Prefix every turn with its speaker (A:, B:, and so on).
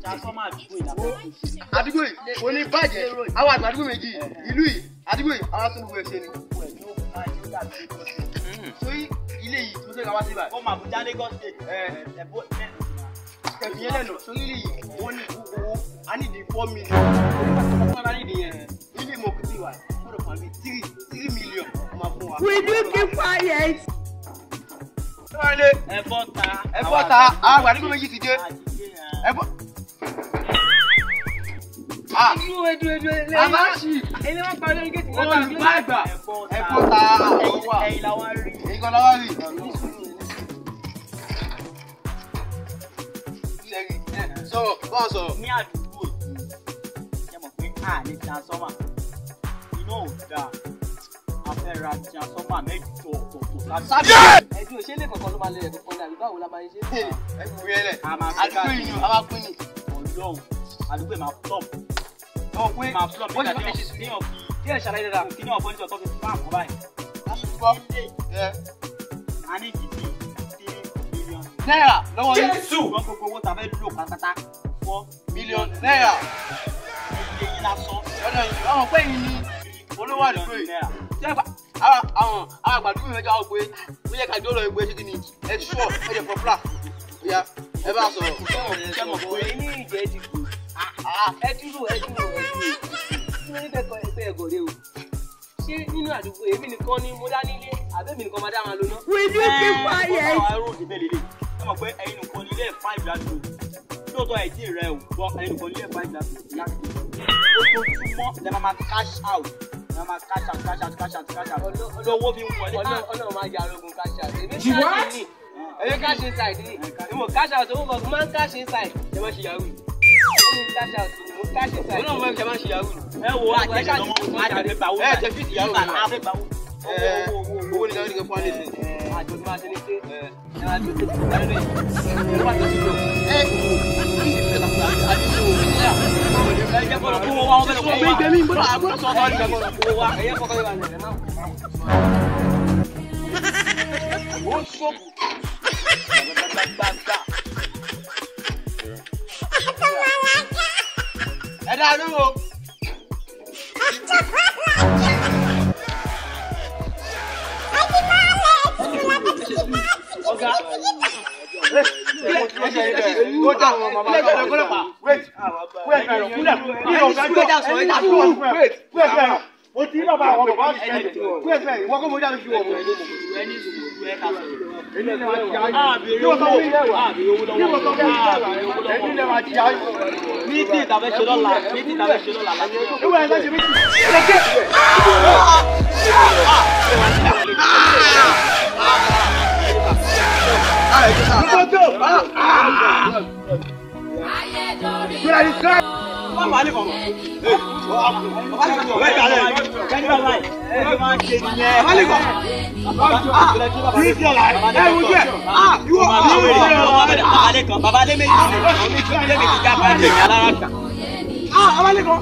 A: Transformer àdúgbò yìí la fẹ́ kó ṣe.
B: Àdúgbò yìí kò ní bàjẹ́. Àwọn àgbà àdúgbò méjì ìlú yìí àdúgbò yìí àwọn tó gbogbo ẹ̀ ṣe ni. Sórí ilé yìí tó ṣe ká wá sí ibà.
A: Ó máa Abuja Lagos State. Ẹ̀bọ́
B: Kẹ̀kẹ́ yẹn lẹ́nu sórí ilé yìí wọ́n ní owó a ní di 4 million. Onígbà tó ní di yẹn ilé ìmọ̀kútì wa gbọ́dọ̀ fún mi 3 3 million wọ́n máa fún wa.
C: Will you keep quiet?
A: Ẹ̀bọ́ ta.
B: Ẹ bọ́ ta, àwọn àgbà àdúgbò méjì ti dé. Ẹ bọ́.
C: Dúró dúró dúró.
B: Àbáṣì.
C: Ilé wọn parí lórí géètì.
B: Olùgbà àgbà ẹ bọ́ ta àwọn wà.
A: Ẹ̀yin la wá rí.
B: Èyí kan láwá rí. Sọ̀rọ̀ bọ́ọ̀ sọ̀rọ̀.
A: Ní àdúgbò yìí, ṣe mọ̀ pé a ní transformer. Iná ò dáa. A fẹ́ ra transformer mẹ́jọ ọ̀tọ̀ọ̀tọ̀ láti.
C: Ẹ̀dùn òṣèlè kọ̀ọ̀kan ló máa lè ẹ̀kọ́ kan ní àbí báwo la máa ṣe?
B: Ẹ kú yẹn lẹ̀.
A: A máa fi
B: Àdúgbò yìí ni a máa pín ní.
A: Ọlọ́run, àdúgbò yìí máa flop.
B: Ọ̀ pé
A: Máa flop
B: wọ́n
A: nígbà
B: ti fẹ́ ṣe sùúrù.
A: téèyàn fi
C: Díẹ̀ ṣàlàyé dáadáa.
A: kí ní ọ̀bọ̀n níjọ tó fi fáàmù báyìí.
B: Gbọ́.
A: Ilé
B: Ẹ
A: a ní ìdí 3 million.
B: Náírà lọ́wọ́ yín.
A: Ṣùgbọ́n gbogbo owó ta fẹ́ lò pátápátá 4
B: Mílíọ̀nù náírà.
A: Ilé yín lásán.
B: Lọ́dọ̀ yìí, àwọn pé yìí ni olówó àdúgbò yìí.
A: Náírà.
B: Ṣé àgbà àwọn àwọn àgbàdúgbò mẹ́jọ àwọn pé ó yẹ ká jọ lọ ìgbé ṣé kí ni ẹ ṣọ́ ẹ jẹ pọ̀pùlà. Ó yá, ẹ bá sọ̀rọ̀.
A: Ṣé mọ̀ pé
C: Èmi ìjẹ́ ti kù. Ẹ dúró, ẹ dúró, ẹ dúró. Kí ló ní fẹ́ kọ ẹgbẹ́ ẹ̀gọ́ rẹ o? Ṣé nínú àdúgbò èmi nìkan ni mo dá nílé àbẹ́mi nìkan máa dá máa lo ná?
D: Will you keep quiet?
A: Ọ̀pọ̀ àwọn arúgbó ìbéèrè lè. Ṣé mọ̀ pé ẹ̀yin nìkan ní ilé five ládùúgbò? Lóòótọ́ ẹ̀ tí ì rẹ o, bọ́ ẹ̀yin nìkan ní ilé five ládùúgbò. Ojoojúmọ́ lẹ máa cash out. Lẹ máa cash out, cash out, cash out, cash out. Lówó fi ń wọlé.
C: Ọlọ́run máa ya arógun cash out. Èmi cash in ní. Èmi cash inside ní. Èmi ò cash out owó kan máa ń cash inside. Ṣé máa ṣe yahoo? Èmi cash out ni mo cash inside.
B: Ọlọ́run máa ń ṣe máa ń ṣe yahoo.
A: Ẹ wo àjẹsẹ̀ lọ́mọ, àjẹsẹ̀ gbàwó.
B: Ẹ jẹ fíìsì yahoo.
A: Àfẹ́ gbàwó.
B: Ẹ owó ní káwọn ní kẹ́ fún wa ní ìsìn.
C: Àjọ tó máa ṣe ni pé ẹ máa dúró tètè lórí ẹ wá tètè lọ.
B: Ẹ ní ìfẹ́ àti ìṣòwò náírà.
A: Ẹ jẹ́ kọ́ lọ kó wọ́n wá, wọ́n fẹ́ lọ kó wọ́n wá.
B: Gbé mi gbọ́dọ̀ àgbọ̀dọ̀ sọ̀tọ̀ ní kẹ́kọ̀ọ́.
C: Owó wa ẹ̀yẹ́ kọ́kọ́ yóò wà ní ẹ̀ máa.
B: Ó ṣọ́ọ̀bù. Gbàgbàgbà. Ẹ dá lóhùn o.
C: Ọ̀gá.
B: Ó dá àwọn màmá lọ.
E: Wait, wait, wait, wait, wait. Mo ti rí bàbá àwọn bàbá mi ṣẹlẹ̀. Wait, wait, ìwọ kọ́ mo jáde fi wọ̀ mọ́.
A: Ẹni sùúrù ẹ ká sọ̀rọ̀.
E: Èmi lè máa ti ayé.
A: Àbèrè
E: Kí wọ́n sọ fún mi lẹ́wà?
A: Àbèrè owó
E: Kí
A: lọ́wọ́.
E: wọ́n sọ fún mi lẹ́wà? Èmi lè máa ti ayé.
A: Meeting tàbẹ́ ṣe lọ́la, meeting tàbẹ́ ṣe lọ́la láti
E: Ìwé ẹ̀ lọ́sẹ̀ méjì.
D: Ayédọ̀rí.
A: Bàbá Adé méjì, Adé méjì já bá ẹ̀jẹ̀ alára kà.
B: Abalẹ̀ kan.